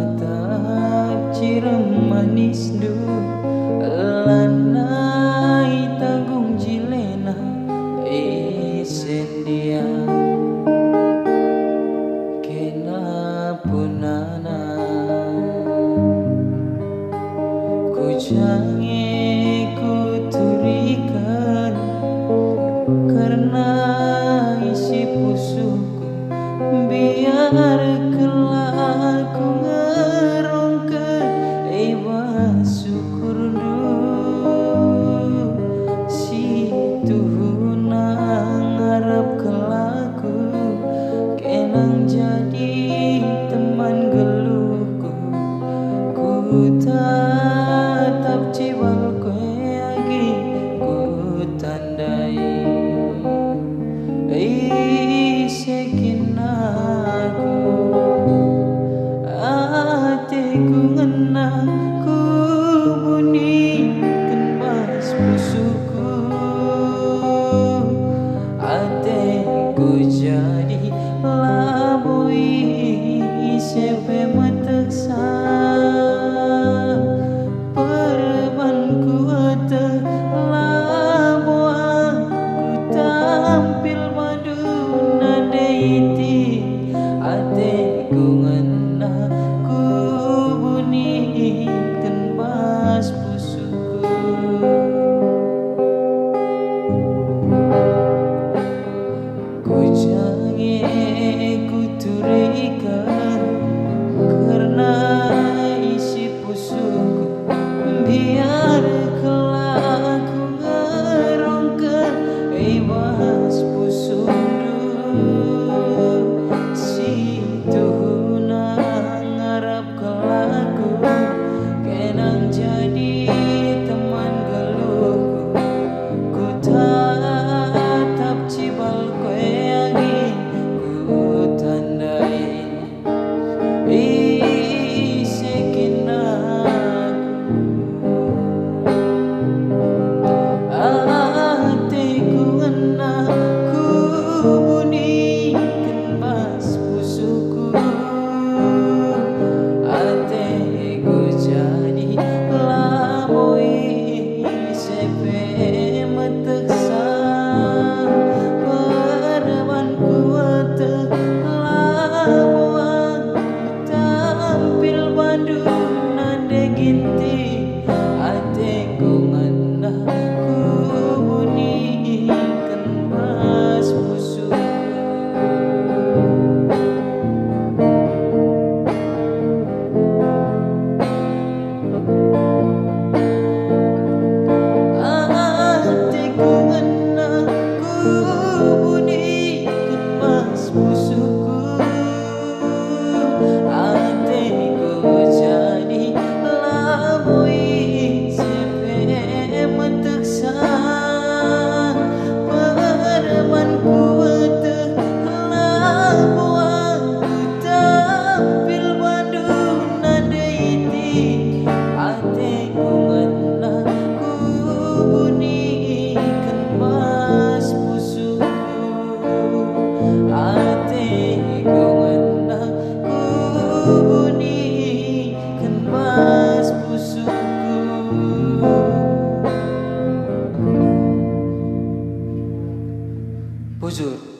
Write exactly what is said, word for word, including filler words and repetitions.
Tatap cirem manisndu, lanai tanggung jilena ise ndia kena punana. Kujange kuturiken kerna isi pusuhku, biar kelaku ngerungken i bas ukurndu. Si tuhuna ngarap kelaku, kenang jadi teman geluhku. Kutatap cibalku agi kutandai ise kin aku. Ateku ngena kubuniken bas pusuhku. Ateku jadi labo ise pe metehsa. Perban kueteh labo aku tampil bandu nande itik. Ateku ngena kubuniken bas pusuhku. Kujange kuturiken kerna isi pusuhku, biar kelaku ngerungken i bas pusuhndu. Si tuhuna ngarap kelaku, kenang jadi teman geluhku. Kutatap cibalku agi kutandai ise kin aku. Ateku ngena kubuniken bas pusuhku. Ateku jadi labo ise pe metehsa. Perban kueteh labo aku tampil bandu nande ginting. Ateku ngena kubuniken bas pusuhku. Ateku ngena kubuniken bas pusuhku. Ateku jadi labo ise pe metehsa. Perban kueteh labo aku tampil bandu nande itik. Ateku ngena kubuniken bas pusuhku. Ateku ngena kubuniken bas pusuhku. Bujur.